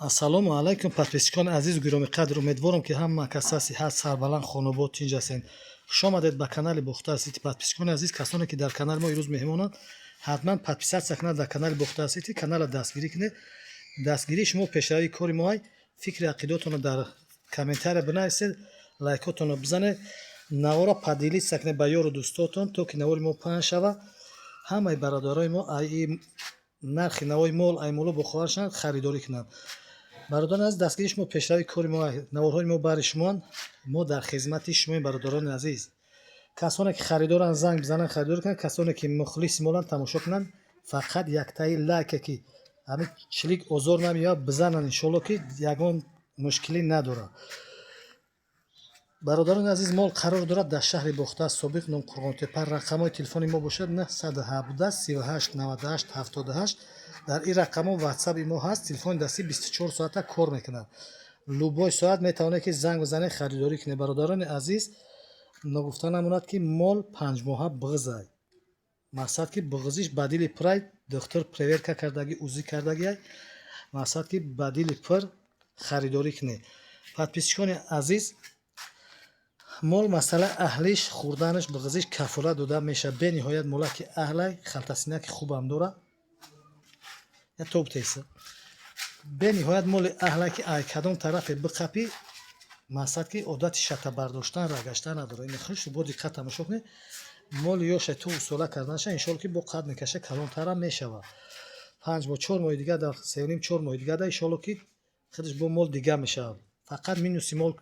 Ассалому алайкум, подписчикони азизу гиромиқадр. Умедворам, ки ҳама каса сиҳат, сарбаланд, хонобод, тинҷ ҳастед. Хушомадед ба канали Бохтар Сити. Подписчикони азиз, касоне ки дар канали мо имрӯз меҳмонанд, ҳатман подписаться кунанд дар канали Бохтар Сити, каналро дастгирӣ кунед. Дастгирии шумо пешравии кори моай. Фикри ақидотонро дар комментария бинависед, лайкотонро бизанед, навора поделиться кунед ба ёру дӯстотон, то ки навори мо паҳн шавад, ҳамаи бародарои мо ай нархи навои мол, ай моло бохабар шаванд, харидорӣ кунанд. Бародарони азиз, дастгирии шумо пешравии кори мо, наворҳои мо баҳри шумоанд. Мо дар хизмати шумоем, бародарони азиз. Касоне ки харидоранд, занг бизананд, харидорӣ кунанд. Касоне ки мухлиси моланд, тамошо кунанд. Фақат яктаи лайке, ки ҳамин чилик озор намеёбад, бизананд. Иншоалло, ки ягон мушкилӣ надорад. Бародарони азиз, мол қарор дорад дар шаҳри Бохтар, собиқ ном Қурғонтепа. Рақамҳои телефони мо бошад 917 38 98 78. Дар ин рақамҳо ватсаби мо ҳаст. Телефони дастӣ 24 соата кор мекунад. Любой соат метавонед, ки занг бизанед, харидорӣ кунед. Бародарони азиз, ногуфта намонад, ки мол 5 моҳа бағзай. Мақсад, ки бағзиш ба дили пурай, духтур проверка кардагӣ, УЗИ кардагиай. Мақсад, ки ба дили пур харидорӣ кунед. Подписчикони азиз, мол масъала аҳлиш, хӯрданаш, бағзиш кафолат дода мешавад. Бениҳоят молаки аҳлай, халтасинаки хубам дорад. Я тоб теса. Бениҳоят моли аҳлай, ки ай кадом тарафе биқапӣ, мақсад, ки одати шата бардоштан, рагаштан надорад. Ин хуш бо диққат тамошо кунед. Моли ёша ту усола карданаша, иншоалло, ки бо қад мекаша, калонтарам мешавад. 5 моҳ, 4 моҳи дига, дар 3,5, 4 моҳи дига да, иншоалло, ки худаш бо мол дига мешавад. Фақат минуси мол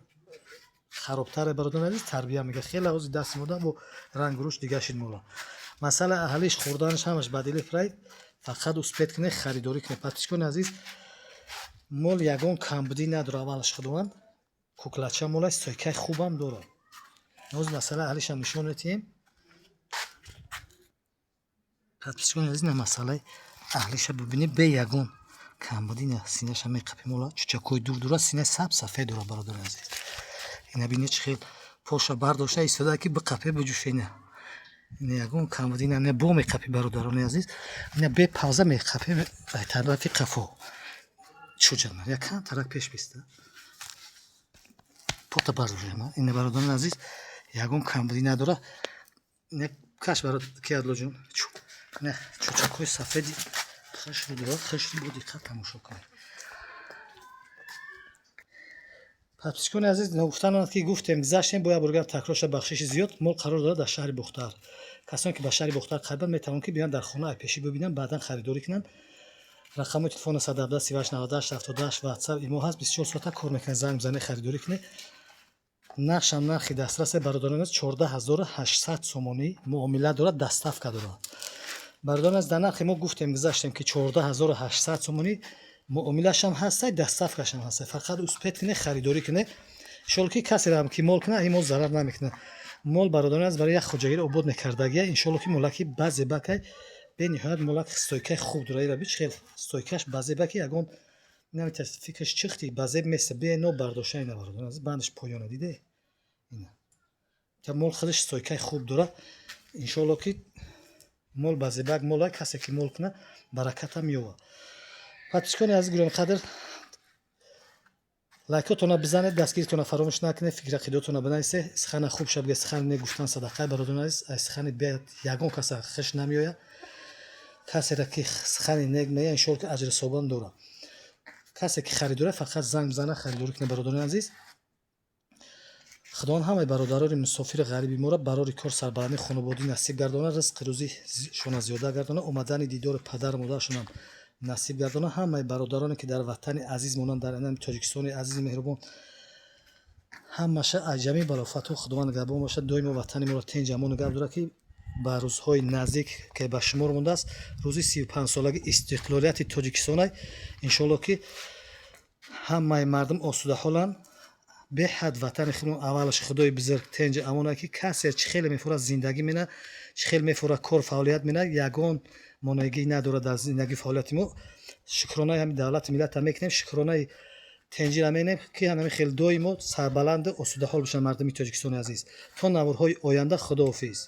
харобтаре, бародарони азиз, тарбия мега. Хеле ҳози дасти мода бо рангу рӯш дига шид мола. Масъала аҳлиш, хӯрданаш ҳамаш ба дили пурай. Фақат успеть кунед, харидорӣ кунед. Подписчикони азиз, мол ягон камбудӣ надорад. Аввалаш, худованд куклача молай, стойкаи хубам дорад. Ноз масъала аҳлишам нишон метиҳем. Подписчикони азиз, на масъалаи аҳлиша бибинед, бе ягон камбудӣ. На синаша меқапи мола, чучакҳои дур дорад, синаи саб сафед дорад. Бародари азиз, ина бинед, чӣ хел поша бардошта истода, ки биқапе, биҷӯше. Ина ягон камбудӣ на, бо меқапи. Бародарони азиз, ина бе пауза меқапе тарафи қафо. Чуҷана якам тарак пеш биста, пота бардошта. Ина, бародарони азиз, ягон камбудӣ надорад. Каш баро ки адлоҷон. Ина чучакҳои сафеди хашро дорад. Хашро бо диққат тамошо кунед. Подписчикони азиз, ногуфтан, ки гуфтем, гузаштем, бо як боргар такрор шуда, бахшиши зиёд. Мол қарор дорад дар шаҳри Бохтар. Касоне ки ба шаҳри Бохтар қарибанд, метавонанд, ки биёянд, дар хона айпешӣ бибинанд, баъдан харидорӣ кунанд. Рақамҳои телефон 117 38 98 78, ватсап имо ҳаст, 24 соата кор мекунад. Занг бизанед, харидорӣ кунед. Нархшам нархи дастрасе, бародарон азиз, 14 800 сомонӣ. Муомила дорад, доставка дорад. Бародарон азиз, дар нархи мо гуфтем, гузаштем, ки 14 800 сомонӣ, муомилашам ҳастай, доставкашам ҳастай. Фақат успеть кунед, харидорӣ кунед. Иншолло, ки касерам ки мол кунад, ин мол зарар намекунад. Мол, бародарон азиз, барои як хоҷагиро обод мекардагия. Иншолло, ки молаки базебакай, бениҳоят молак стойкаи хуб дорад. Ира бич, хел стойкаш базебаки, ягон наметарс, фикраш чихти базеб места, бено бардошта. Ина, бародарон азиз, бандаш поёна, диде. Ина мол худаш стойкаи хуб дорад. Иншолло, ки мол базебак молай, касе ки мол кунад, баракатам меёбад. Подписчикони азиз, гиромиқадр, лайкотона бизанед, дастгиритона фаромӯш накунед, фикри ақидотона бинависед. Сухана хуб шаб, сухан не гуфтан садақаи. Бародарони азиз, аз сухани бед ягон каса хуш намеояд. Касеро ки сухани нек мея, иншолло, ки аҷри собан дорад. Касе ки харидора, фақат занг бизанад, харидорӣ кунад. Бародарони азиз, Худованд ҳамаи бародарони мусофири ғариби моро барори кор, сарбаландӣ, хонободӣ насиб гардонад, ризқи рӯзишона зиёда гардонад, омадани дидори падару модарашонам насиб гардонад. Ҳамаи бародароне ки дар ватани азиз монанд, дар Тоҷикистони азизи меҳрубон, ҳамаша аз ҷамеи балофатҳо Худованд нигаҳбон бошад. Доимо ватани моро тинҷ, амон нигаҳ дорад, ки ба рӯзҳои наздик, ки ба шумор мондааст, рӯзи 35-солаги истиқлолияти Тоҷикистонай. Иншоалло, ки ҳамаи мардум осудаҳоланд. Беҳад ватани худмон, аввалаш Худои бузург тинҷ, амона, ки касе чӣ хеле мефурад зиндагӣ мена, чӣ хел мефурад кор фаъолият мена, ягон монеагӣ надорад дар зиндагӣ фаъолияти мо. Шукронаи ҳамин давлати миллата мекунем, шукронаи тинҷира менем, ки ҳамин хел доимо сарбаланду осудаҳол бошанд мардуми Тоҷикистони азиз. То наворҳои оянда, худоҳофиз.